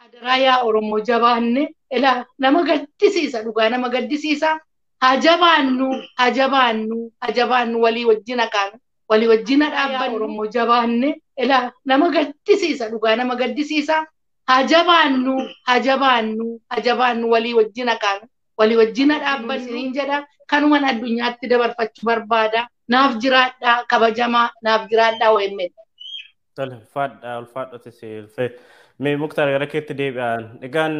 Adaraa yaa Oromoo jabaanne ilaa nama gaddisiisa dhugaa nama gaddisiisa. Haa jabaannu haa jabaannu haa jabaannu walii wajjin haqaanu walii wajjin dhaabbannu Oromoo jabaanne ilaa nama gaddisiisa dhugaa nama gaddisiisa. Haa jabaannu haa jabaannu haa jabaannu walii wajjin haqaanu walii wajjin dhaabbannu hin jedha kanuman addunyaatti dabarfachuu barbaada. Naaf jiraadhaa kabajamaa naaf jiraadhaa OMN. Tole ulfaadha ulfaadha si Mee Muktaar gara keetti deebi'an. Egaan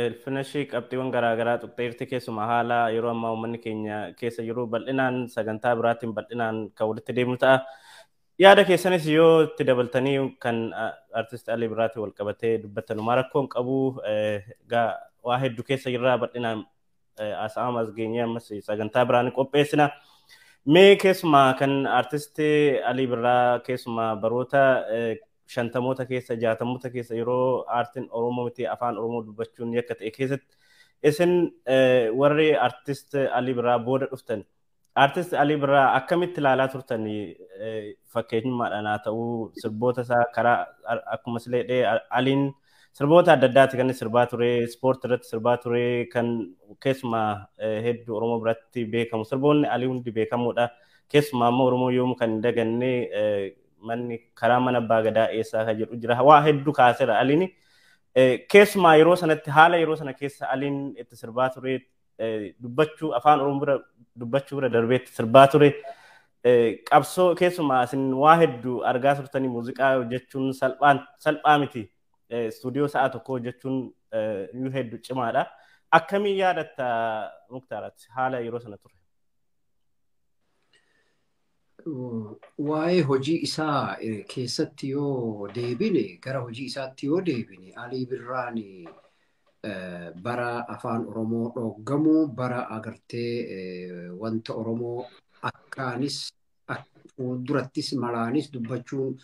Ilfinashii qabxiiwwan garaagaraa tuqxeerti keessumaa haala yeroo ammaa uummanni keenya keessa jiru bal'inaan sagantaa biraatiin bal'inaan kan walitti deemnu ta'a. Yaada keessanis yoo itti dabaltanii kan artist Alii Birraatiin wal qabatee dubbattan homaa rakkoo hin qabu. Egaa waa hedduu keessa jirraa bal'inaan haasa'amas geenyee ammas sagantaa biraan qopheessina. Mee keessumaa kan artist Alii Birraa keessumaa baroota 50moota keessa 60moota keessa yeroo aartiin Oromoo miti afaan Oromoo dubbachuun yakka ta'e keessatti isin warri artist Alii Birraa booda dhuftan artist Alii Birraa akkamitti ilaalaa turtan fakkeenyummaadhaan haa ta'uu sirboota isaa karaa akkuma sileedhee Aliin sirboota adda addaati kan sirbaa ture ispoortii irratti sirbaa ture kan keessumaa hedduu Oromoo biratti beekamu sirboonni Alii hundi beekamuudha keessumaa immoo Oromoo yoomuu kan hin daganne manni karaa mana abbaa gadaa eessaa kan jedhu jira waa hedduu kaaseera Aliin keessumaa yeroo sanatti haala yeroo sana keessa Aliin itti sirbaa ture dubbachuu afaan Oromoo bira dubbachuu bira darbeetti sirbaa ture qabsoo keessumaa isin waa hedduu argaa turtanii muuziqaa hojjechuun salphaa miti istuudiyoo sa'a tokko hojjechuun iyyuu hedduu cimaadha. Akkamiin yaadatta Muktaaratti haala yeroo sana ture? Waa'ee hojii isaa keessatti yoo deebine gara hojii isaatti yoo deebine Alii Birraan bara afaan Oromoo dhooggamu bara agartee wanta Oromoo akkaanis fuuldurattis malaanis dubbachuun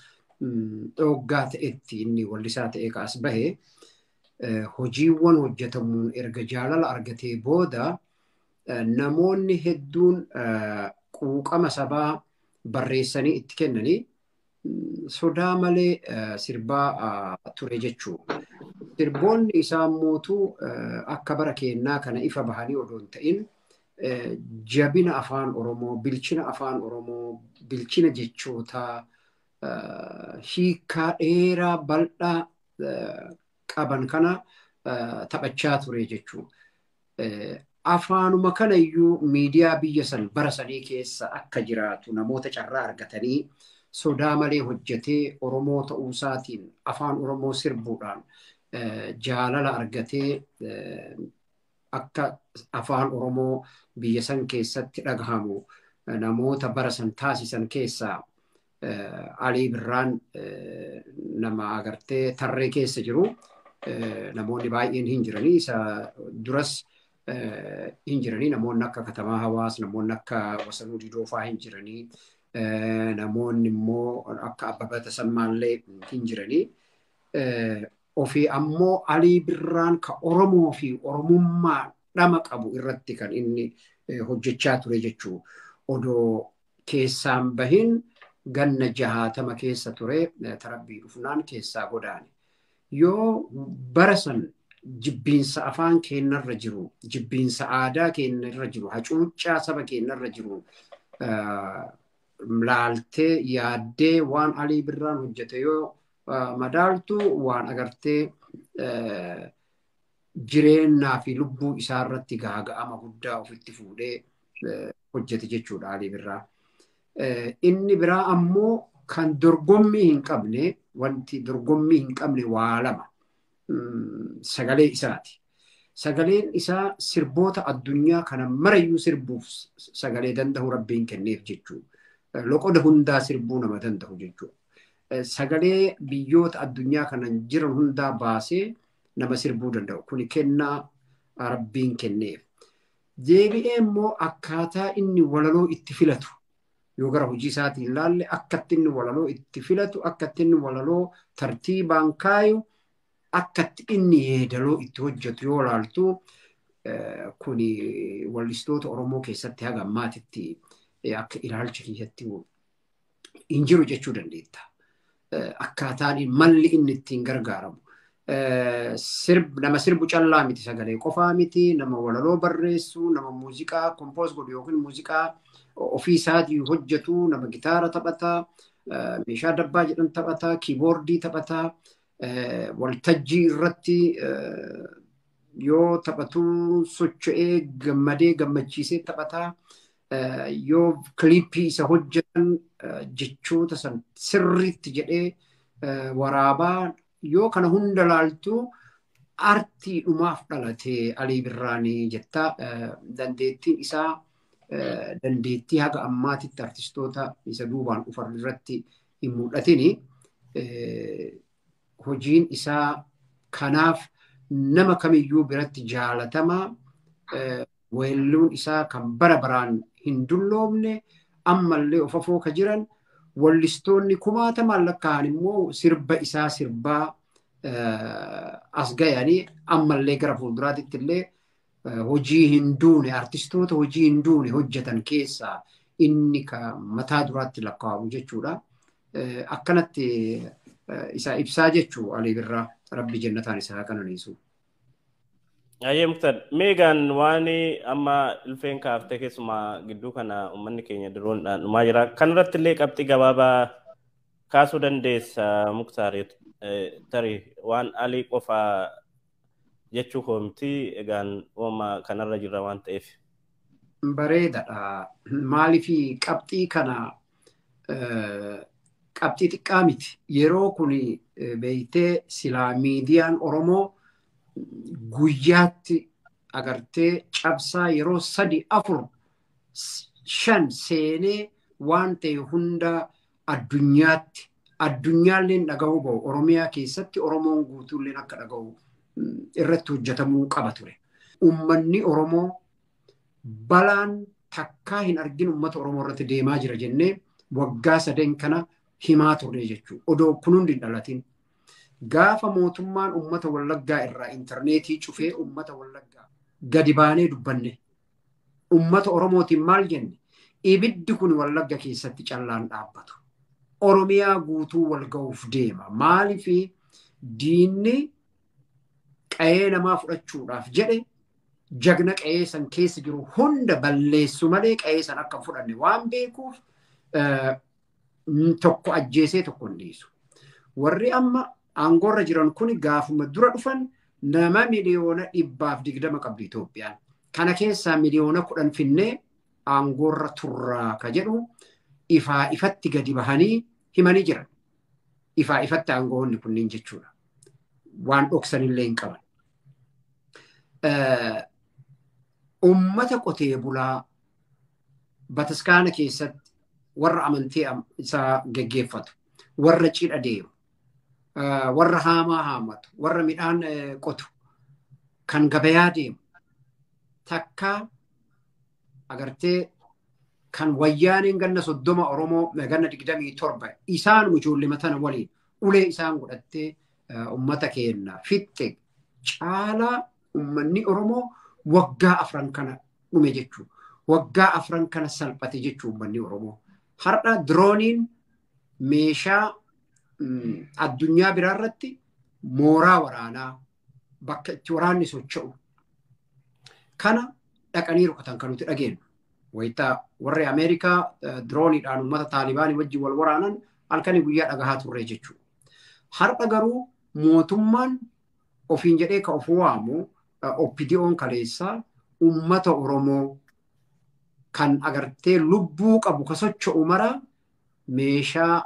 dhooggaa ta'etti inni wallisaa ta'ee kaas bahe hojiiwwan hojjetamuun erga jaalala argatee booda namoonni hedduun quuqama sabaa barreessanii itti kennanii sodaa malee sirbaa ture jechuudha. Sirboonni isaa mootuu akka bara keennaa kana ifa bahanii odoo hin ta'in jabina afaan Oromoo, bilchina afaan Oromoo, bilchina jechootaa hiikaa dheeraa bal'aa qaban kana taphachaa ture jechuudha. Afaanuma kanayyuu miidiyaa biyya san bara sanii keessa akka jiraatu namoota carraa argatanii sodaa malee hojjetee Oromoo ta'uusaatiin afaan Oromoo sirbuudhaan jaalala argatee akka afaan Oromoo biyya san keessatti dhagahamu namoota bara san taasisan keessaa Alii Birraan nama agartee tarree keessa jiru namoonni baay'een hin jiranii isa duras hin jiranii namoonni akka Katamaa Hawaas namoonni akka Wasanuu Didoo fa'aa hin jiranii namoonni immoo akka Abbabaa Tasammaallee hin jiranii. Ofii ammoo Alii Birraan ka Oromoo fi Oromummaa dhama qabu irratti kan inni hojjechaa ture jechuu odoo keessaan bahin ganna 60 keessa ture tarabbii dhufnaan keessaa godaane. Yoo bara san jibbiinsa afaan keenyarra jiru, jibbiinsa aadaa keenyarra jiru, hacuuccaa saba keenyarra jiru laaltee yaaddee waan Alii Birraan hojjete yoo madaaltu waan agartee jireenyaa fi lubbuu isaarratti gaaga'ama guddaa ofitti fuudhee hojjete jechuudha Alii Birraa. Inni biraa ammoo kan dorgommii hin qabne wanti dorgommii hin qabne waa lama. Sagalee isaati. Sagaleen isaa sirboota addunyaa kana marayyuu sirbuuf sagalee danda'u rabbiin kenneef jechuudha. Loqoda hundaa sirbuu nama danda'u jechuudha. Sagalee biyyoota addunyaa kana jiran hundaa baasee nama sirbuu danda'u. Kuni kennaa rabbiin kenneef. Deebi'ee immoo akkaataa inni walaloo itti filatu yoo gara hojii isaatiin ilaalle akkatti inni walaloo itti filatu, akkatti inni walaloo tartiibaan kaayu, akkatti inni yeedaloo itti hojjetu yoo ilaaltu kuni wallistoota Oromoo keessatti haga ammaatitti akka ilaalcha kiyyatti hin jiru jechuu dandeetta. Akkaataan malli inni ittiin gargaaramu. Nama sirbu callaa miti, sagalee qofaa miti, nama walaloo barreessu, nama muuziqaa kompoos godhu yookiin muuziqaa ofii isaatii hojjetu, nama gitaara taphataa, meeshaa dabbaa jedhan taphataa, kiiboordii taphataa, waltajjii irratti yoo taphatu socho'ee gammadee gammachiisee taphataa, yoo kiliippii isa hojjetan jechoota san sirriitti jedhee waraabaa, yoo kana hunda laaltu artiidhumaaf dhalate Alii Birraanii jetta. Dandeettiin isaa dandeettii haga ammaatitti artistoota isa duubaan dhufan irratti hin mul'atini. Hojiin isaa kanaaf nama kamiyyuu biratti jaalatamaa, weelluun isaa kan bara baraan hin dulloomne, ammallee of afoo ka jiran wallistoonni kumaatamaan lakkaa'an immoo sirba isaa sirbaa as gayanii ammallee gara fuulduraatitti illee hojii hin duune, artistoota hojii hin duune hojjetan keessaa inni ka mataa duraatti lakkaa'amu jechuudha. Akkanatti isa ibsaa jechuu Alii Birraa, Rabbi jannataan isaa qananiisu. Ayyee Muktar, meegaan waan amma ilfeen kaaftee keessumaa gidduu kana uummanni keenya diroonidhaan dhumaa jira. Kanarratti illee qabxii gabaabaa kaasuu dandeessa Muktar, tarii waan Alii qofaa jechuu koo miti, egaan uumama kanarra jira waan ta'eef. Bareedaadha. Maaliif qabxii kana qabxii xiqqaa miti. Yeroo kun beeytee silaa miidiyaan Oromoo guyyaatti agartee cabsaa yeroo 3, 4, 5 seenee waan ta'e hunda addunyaatti addunyaalleen dhaga'uu bahu, Oromiyaa keessatti Oromoon guutuulleen akka dhaga'u irratti hojjetamuu qaba ture. Uummanni Oromoo balaan takkaa hin argin uummata Oromoo irratti deemaa jira jennee waggaa 3 kana himaa turre jechuudha. Odoo kun hundi hin dhalatin. Gaafa mootummaan uummata Wallaggaa irraa intarneetii cufee uummata Wallaggaa gadi baanee dubbanne. Uummata Oromootiin maal jenne? Ibiddi kun Wallagga keessatti callaan dhaabbatu. Oromiyaa guutuu wal ga'uuf deema. Maaliif diinni qa'ee namaa fudhachuudhaaf jedhe jagna qa'ee san keessa jiru hunda balleessu malee qa'ee san akka hin fudhanne waan beekuuf tokko ajjeesee tokko hin dhiisu. Warri amma aangoorra jiran kun gaafuma dura dhufan nama 120,000,000 qabdi Itoophiyaan. Kana keessaa 10,000,000 finnee aangoorra turraa ka jedhu ifaa ifatti gadi bahanii himanii jiran. Ifaa ifatti aangoonni kunniin jechuudha. Waan dhoksanillee hin qaban. Uummata qotee bulaa bataskaana keessatti warra amantii isaa geggeeffatu, warra cidha deemu, warra haamaa haamatu, warra midhaan qotu, kan gabayaa deemu, takka agartee kan wayyaaniin ganna 30 Oromoo ganna 27 isaan ijoollee matana waliin ulee isaan godhattee uummata keenya fixxe caalaa uummanni Oromoo waggaa 4 kana dhume jechuudha. Waggaa 4 kana salphate jechuudha uummanni Oromoo. Har'a dirooniin meeshaa addunyaa biraarratti mooraa waraanaa bakka itti waraanni socho'u kana dhaqanii rukutan kan nuti dhageenyu. Wayitaa warri Ameerikaa dirooniidhaan uummata Taalibaanii wajjin wal waraanan halkanii guyyaa dhagahaa turre jechuudha. Har'a garuu mootummaan ofiin jedhee ka of waamu OPDO'n kaleessaa uummata Oromoo kan agartee lubbuu qabu ka socho'u mara meeshaa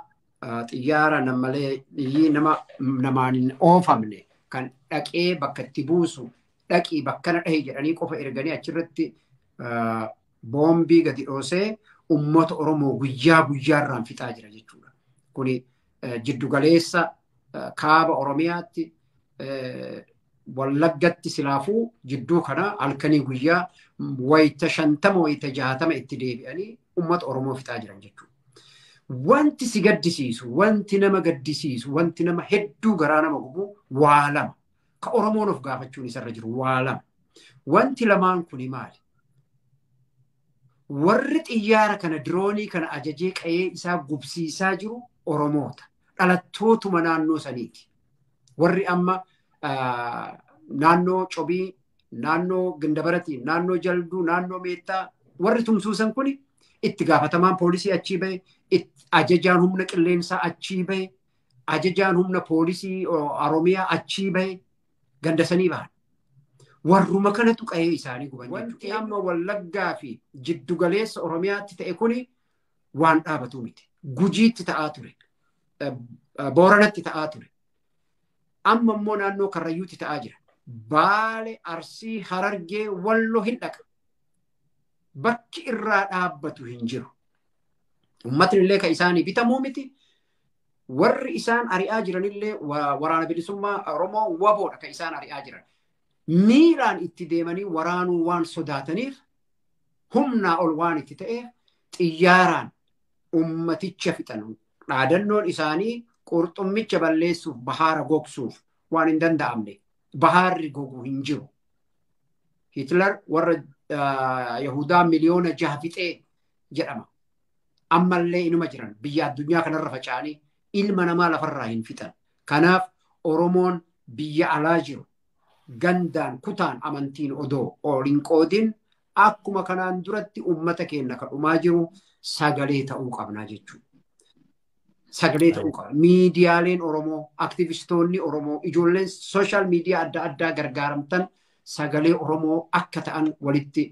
xiyyaara namalee nama namaan hin oofamne kan dhaqee bakka itti buusu dhaqii bakkana dhahi jedhanii qofa erganii achirratti boombii gadi dhoosee uummata Oromoo guyyaa guyyaarraan fixaa jira jechuudha. Kuni jiddugaleessa kaaba Oromiyaatti Wallaggatti silaafuu jidduu kana halkanii guyyaa wayita 50 wayita 60 itti deebi'anii uummata Oromoo fixaa jiran jechuudha. Wanti si gaddisiisu, wanti nama gaddisiisu, wanti nama hedduu garaa nama gubu waa lama. Ka Oromoon of gaafachuun isarra jiru waa lama. Wanti lamaan kuni maali? Warri xiyyaara kana diroonii kana ajajee qa'ee isaa gubsiisaa jiru Oromoota. Dhalattootuma naannoo saniiti. Warri amma Naannoo Cobii, naannoo Gindabaratii, naannoo Jalduu, naannoo Meettaa warri tumsuusan kuni itti gaafatamaan poolisii achii bahe, ajajaan humna qilleensaa achii bahe, ajajaan humna poolisii Oromiyaa achii bahe gandasanii bahan. Warruma kanatu qa'ee isaanii guban jechuudha. Wanti amma Wallaggaa fi jiddugaleessa Oromiyaatti ta'e kuni waan dhaabatu miti. Gujiitti ta'aa ture. Booranatti ta'aa ture. Amma immoo naannoo Karrayyuutti ta'aa jira. Baale, Arsii, Harargee, Walloo hin dhaqa. Bakki irraa dhaabbatu hin jiru. Uummatni illee kan isaanii bitamuu miti. Warri isaan ari'aa jiranillee waraana bilisummaa Oromoo waboodha kan isaan ari'aa jiran. Miilaan itti deemanii waraanuu waan sodaataniif humnaa ol waan itti ta'eef xiyyaaraan ummaticha fixan. Dhaadannoon isaanii qurxummicha balleessuuf bahaara gogsuuf waan hin danda'amne. Bahaarri gogu hin jiru. Hitler warra Yahudaa 6 miliyoona fixee jedhama. Ammallee inuma jiran biyya addunyaa kanarra faca'anii ilma namaa lafarraa hin fixan. Kanaaf Oromoon biyya alaa jiru gandaan kutaan amantiin odoo ol hin qoodin akkuma kanaan duratti uummata keenya kan dhumaa jiru sagalee ta'uu qabnaa jechuudha. Sagalee ta'uu qaba. Miidiyaaleen Oromoo, aktivistoonni Oromoo, ijoolleen social media adda addaa gargaaramtan sagalee Oromoo akka ta'an walitti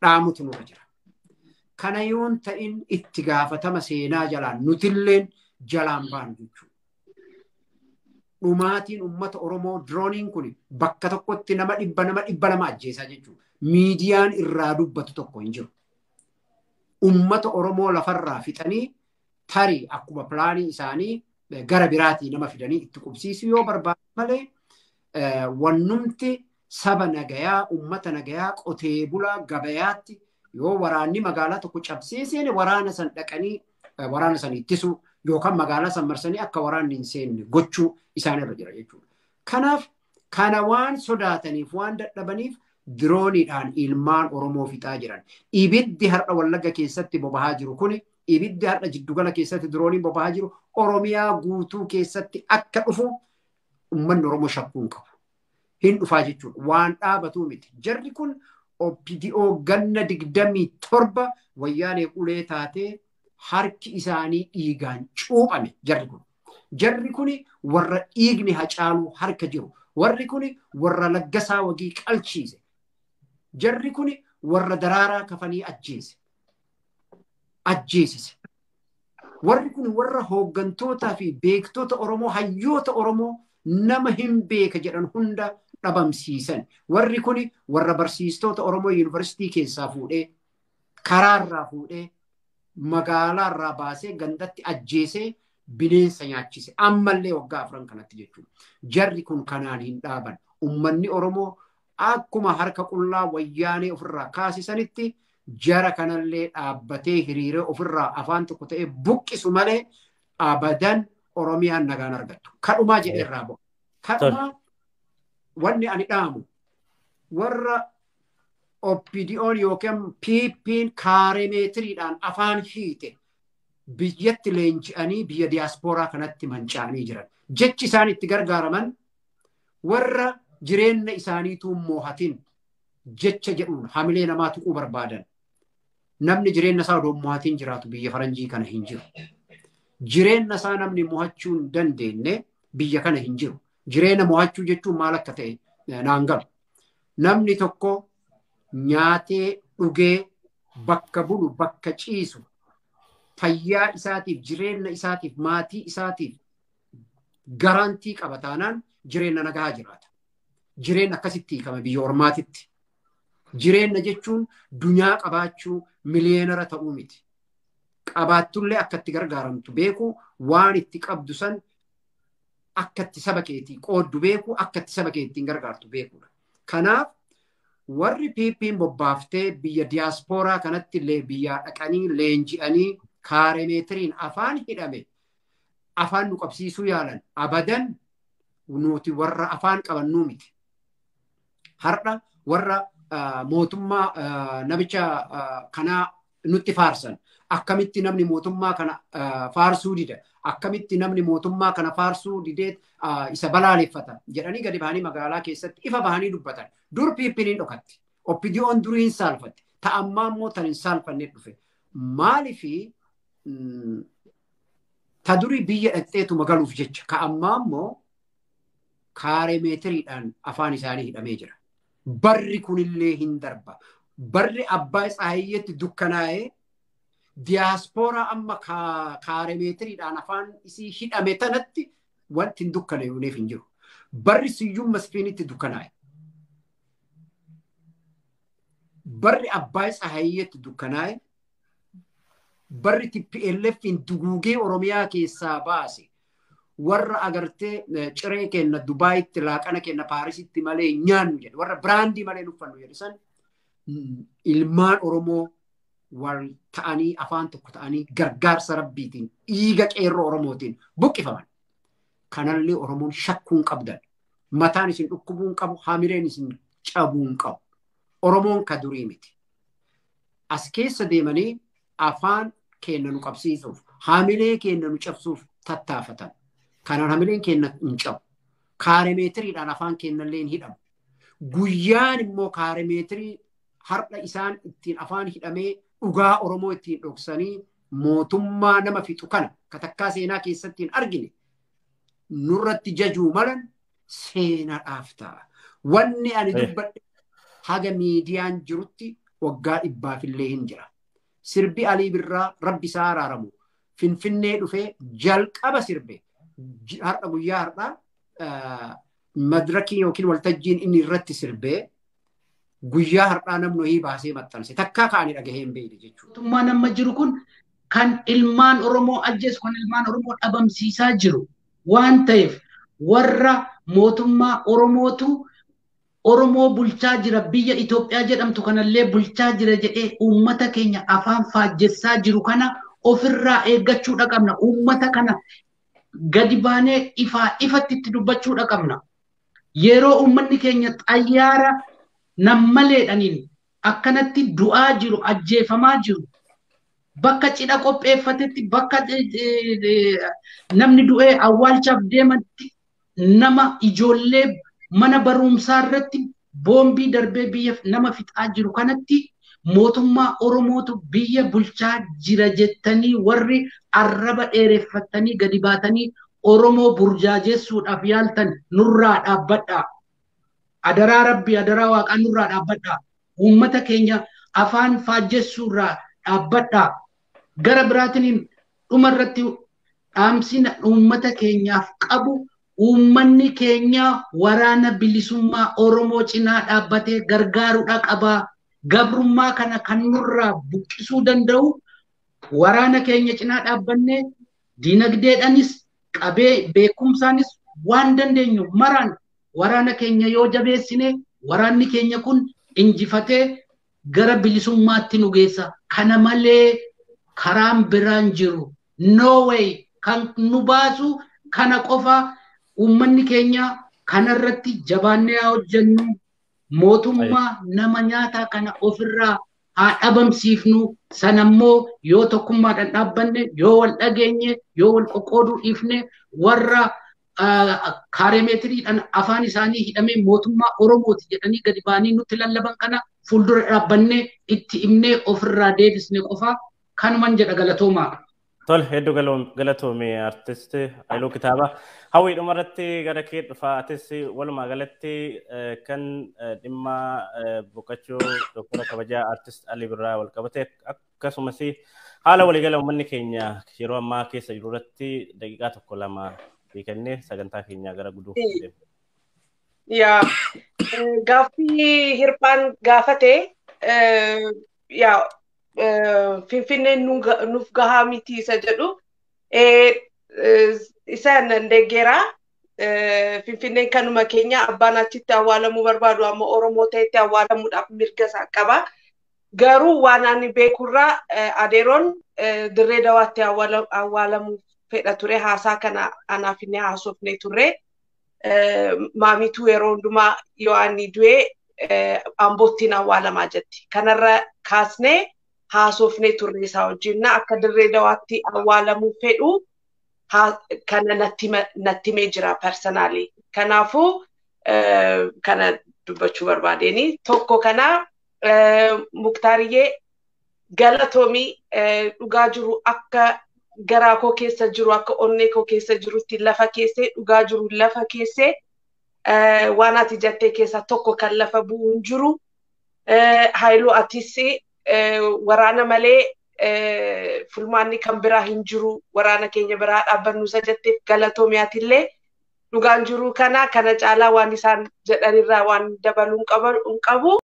dhaamutu nurra jira. Kana yoon ta'in itti gaafatama seenaa jalaan nutilleen jalaan baanu jechuudha. Dhumaatiin uummata Oromoo dirooniin kun bakka tokkotti nama 100 nama 200 ajjeesaa jechuudha. Miidiyaan irraa dubbatu tokko hin jiru. Uummata Oromoo lafarraa fixanii tarii akkuma pilaanii isaanii gara biraatii nama fidanii itti qubsiisuu yoo barbaadan malee wannumti saba nagayaa, uummata nagayaa, qotee bulaa gabayaatti yoo waraanni magaalaa tokko cabsee seene waraana san dhaqanii waraana san ittisuu yookaan magaalaa san marsanii akka waraanni hin seenne gochuu isaanirra jira jechuudha. Kanaaf kana waan sodaataniif waan dadhabaniif dirooniidhaan ilmaan Oromoo fixaa jiran. Ibiddi har'a Wallagga keessatti bobahaa jiru kuni ibiddi har'a jiddugala keessatti dirooniin bobahaa jiru Oromiyaa guutuu keessatti akka dhufu uummanni Oromoo shakkuu hin qabu. Hin dhufaa jechuudha. Waan dhaabatuu miti. Jarri kun OPDO ganna 27 wayyaanee ulee taatee harki isaanii dhiigaan cuuphame jarri kun. Jarri kun warra dhiigni Hacaaluu harka jiru. Warri kun warra Laggasaa Wagii qalchiise. Jarri kun warra Daraaraa Kafanii ajjeese. Ajjeesise. Warri kun warra hooggantootaa fi beektota Oromoo, hayyoota Oromoo nama hin beeka jedhan hunda dhabamsiisan. Warri kun warra barsiistota Oromoo yuunivarsiitii keessaa fuudhee, karaarraa fuudhee, magaalaarraa baasee gandatti ajjeesee bineensa nyaachise. Ammallee waggaa 4 kanatti jechuudha. Jarri kun kanaan hin dhaaban. Uummanni Oromoo akkuma harka qullaa wayyaanee ofirraa kaasisanitti jara kanallee dhaabbatee hiriiree ofirraa afaan tokko ta'ee buqqisu malee abadan Oromiyaan nagaan argattu. Kadhumaa jedhee irraa bu'a. Kadhumaa wanni ani dhaamu warra OPDO'n yookiin PP'n kaaremeetiriidhaan afaan hiite biyyatti leenji'anii biyya diyaaspooraa kanatti manca'anii jiran. Jechi isaan itti gargaaraman warra jireenya isaaniituu moohatin jecha jedhuun hamilee namaa tuquu barbaadan. Namni jireenya isaa odoo mo'atiin jiraatu biyya faranjii kana hin jiru. Jireenya isaa namni mo'achuu hin dandeenye biyya kana hin jiru. Jireenya mo'achuu jechuun maal akka ta'e naan galu. Namni tokko nyaatee dhugee bakka bulu bakka ciisu fayyaa isaatiif jireenya isaatiif maatii isaatiif garantii qaba taanaan jireenya nagaa jiraata. Jireenya akkasitti hiikama biyya ormaatitti. Jireenya jechuun dunyaa qabaachuu miliyeenara ta'uu miti. Qabaattullee akka itti gargaaramtu beeku waan itti qabdu san akka itti saba keetii qooddu beeku akka itti saba keetiin gargaartu beekudha. Kanaaf warri PP'n bobbaaftee biyya diyaaspooraa kanatti illee biyyaa dhaqanii leenji'anii kaaremeetiriin afaan hidhame afaan nu qabsiisuu yaalan abadan nuti warra afaan qabannuu miti. Har'a warra mootummaa namicha kanaa nutti faarsan akkamitti namni mootummaa kana faarsuu dida Akkamitti namni mootummaa kana faarsuu didee isa balaaleffata jedhanii gadi bahanii magaalaa keessatti ifa bahanii dubbatan. Dur PP'n hin dhokatti. OPDO'n durii hin saalfatte. Ta'ammaa immoo tan hin saalfanne dhufe. Maaliifi ta durii biyya dhaqxeetuma galuuf jecha ka ammaa immoo kaaree meetiriidhaan afaan isaanii hidhamee jira. Barri kunillee hin darba. Barri abbaa Tsahayyeetti dukkanaa'ee diyaaspooraa amma kaaree meetiriidhaan afaan isii hidhame tanatti wanti hin dukkaneef hin jiru. Barri Siyyuum Masfiinitti dukkanaa'e. Barri abbaa Tsahayyeetti dukkanaa'e. Barri TPLF duguugee Oromiyaa keessaa baase. Warra agartee ciree kenna Dubaayitti laaqana kenna Paarisitti malee nyaannu jedhe warra biraandii malee uffannu jedhe san ilmaan Oromoo wal ta'anii afaan tokko ta'anii gargaarsa rabbiitiin dhiiga qeerroo Oromootiin buqqifaman. Kanallee Oromoon shakkuu hin qabdan. Mataan isin dhukkubuu hin qabu, hamileen isin cabuu hin qabu. Oromoon ka durii miti. As keessa deemanii afaan keenya nu qabsiisuuf, hamilee keenya nu cabsuuf tattaafatan. Kanaan hamileen keenya hin cabu. Kaaree meetiriidhaan afaan keenyallee hin hidhamu. Guyyaan immoo kaaree meetirii har'a isaan ittiin afaan hidhamee dhugaa Oromoo ittiin dhoksanii mootummaa nama fixu kana katakkaa seenaa keessatti hin argine nurratti jajuu malan seenaadhaaf ta'a. Wanni ani dubbadhe haga miidiyaan jirutti waggaa 100 illee hin jira. Sirbi Alii Birraa rabbi isaa araaramu Finfinnee dhufee jalqaba sirbe har'a guyyaa har'aa madirakii yookiin waltajjiin inni irratti sirbee guyyaa har'aa namni ho'ii baasee maxxanse takkaa ka'anii dhagahee hin beekne jechuudha. Mootummaan amma jiru kun kan ilmaan Oromoo ajjeesu kan ilmaan Oromoo dhabamsiisaa jiru waan ta'eef warra mootummaa Oromootu Oromoo bulchaa jira biyya Itoophiyaa jedhamtu kanallee bulchaa jira jedhee uummata keenya afaan faajjessaa jiru kana ofirraa eeggachuudha qabna. Uummata kana gadi baanee ifaa ifatti itti dubbachuudha qabna. Yeroo uummanni keenya xayyaara nammaleedhaniin akkanatti du'aa jiru, ajjeefamaa jiru, bakka cidha qopheeffatetti, bakka namni du'ee awwaalchaaf deematti nama ijoollee mana barumsaa irratti boombii darbee biyya nama fixaa jiru kanatti mootummaa Oromootu biyya bulchaa jira jettanii warri arraba dheereffattanii gadi baatanii Oromoo burjaajessuudhaaf yaaltan nurraa dhaabbadhaa. Adaraa Rabbii, adaraa Waaqaa nurraa dhaabbadhaa. Uummata keenya afaan faajjessuurraa dhaabbadhaa. Gara biraatiin dhuma irratti dhaamsina uummata keenyaaf qabu uummanni keenya waraana bilisummaa Oromoo cinaa dhaabbatee gargaaruudha qabaa. Gabrummaa kana kan nurraa buqqisuu danda'u waraana keenya cinaa dhaabbannee dinagdeedhaanis qabee beekumsaanis waan dandeenyu maraan waraana keenya yoo jabeessine waraanni keenya kun injifatee gara bilisummaatti nu geessa. Kana malee karaan biraan jiru. No way kan nu baasu kana qofa. Uummanni keenya kanarratti jabaannee haa hojjennu. Mootummaa nama nyaataa kana ofirraa haa dhabamsiifnu. Sanammoo yoo tokkummaadhaan dhaabbanne, yoo wal dhageenye, yoo wal qoqqooduu dhiifne warra kaaree meetiriidhaan afaan isaanii hidhamee mootummaa Oromooti jedhanii gadi ba'anii nutti lallaban kana fuuldura dhaabbannee itti himnee ofirraa deebisne qofa kanuman jedha galatoomaa. Tole, hedduu galatoome artist Haayiluu Kitaaba. Hawwii dhumarratti gara kee dhufa. Atis walumaa galatti kan dhimma boqochuu Doktara kabajaa artist Alii Birraa wal qabate akkasumas haala waliigala uummanni keenya yeroo ammaa keessa jiru irratti daqiiqaa tokko lama kennee sagantaa keenya gara guduuf deema. Yaa, gaaffii hirphaan gaafate yaa Finfinneen nuuf gahaa miti isa jedhu isaan nan deeggeraa. Finfinneen kanuma keenya abbaan achitti awwaalamuu barbaadu amma Oromoo ta'etti awwaalamuudhaaf mirga isaa qaba. Garuu waan ani beekurraa adeeroon Dirree Dawaatti awwaalamuu fedha ture haasaa kana anaaf inni haasofne turre. Maamituu yeroo hundumaa yoo ani du'e Amboottiin awwaalamaa jetti. Kanarra kaasnee haasofne turre isaa wajjin akka Dirree Dawaatti awwaalamuu fedhu. Kana natti himee jira personally. Kanaafuu kana dubbachuu barbaadeni. Tokko kana, Muktaariyyee, galatoomii. Dhugaa jiru akka garaa koo keessa jiru, akka onnee koo keessa jirutti lafa keessee, dhugaa jiru lafa keessee. Waan ati jettee keessaa tokko kan lafa bu'u hin jiru. Haayiluu, atis waraana malee fulmaanni kan biraa hin jiru, waraana keenya biraa dhaabbannu isa jetteef galatoomii atillee. Dhugaan jiru kana. Kana caalaa waan isaan jedhanirraa waan dabaluu hin qabu.